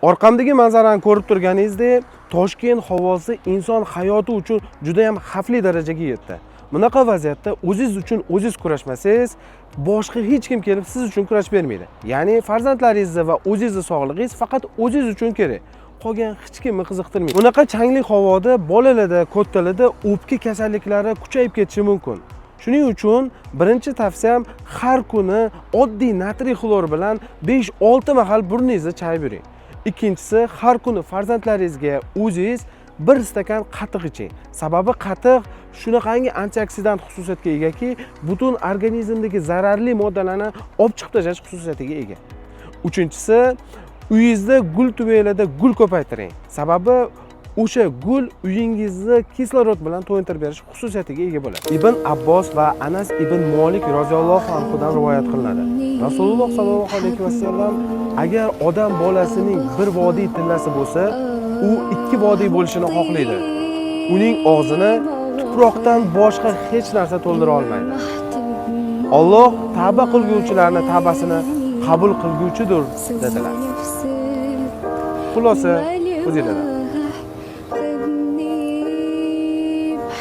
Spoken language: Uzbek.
Orqamdagi manzarani ko'rib turganingizdek, Toshkent havosi inson hayoti uchun juda ham xavfli darajaga yetdi. Bunaqa vaziyatda o'zingiz uchun o'zingiz kurashmasangiz, boshqa hech kim kelib siz uchun kurash bermaydi. Ya'ni farzandlaringizni va o'zingizni sog'lig'ingiz faqat o'zingiz uchun kerak. Qolgan hech kimni qiziqtirmaydi. Bunaqa changli havoda bolalarda, kattalarda o'pka kasalliklari kuchayib ketishi mumkin. Shuning uchun birinchi tavsiyam, har kuni oddiy natriy xlor bilan 5-6 mahal burningizni chayib yuring. Ikkinchisi, har kuni farzandlaringizga, o'zingiz bir stakan qatiq iching. Sababi qatiq shunaqangi antioksidant xususiyatga egaki, butun organizmdagi zararli moddalarni olib chiqib tashlash xususiyatiga ega. Uchinchisi, uyingizda gul tubaklarda gul ko'paytiring. Sababi o'sha gul uyingizni kislorod bilan to'yintirib berish xususiyatiga ega bo'ladi. Ibn Abbos va Anas ibn Molik roziyallohu anhudan rivoyat qilinadi. Rasululloh sollallohu alayhi vasallam: "Agar odam bolasining bir vodiy tillasi bo'lsa, u ikki vodiy bo'lishini xohlaydi. Uning og'zini tuproqdan boshqa hech narsa to'ldira olmaydi. Alloh tavba qilguvchilarni tavbasini qabul qilguvchidir", dedilar. Xulosa o'zingizlardan.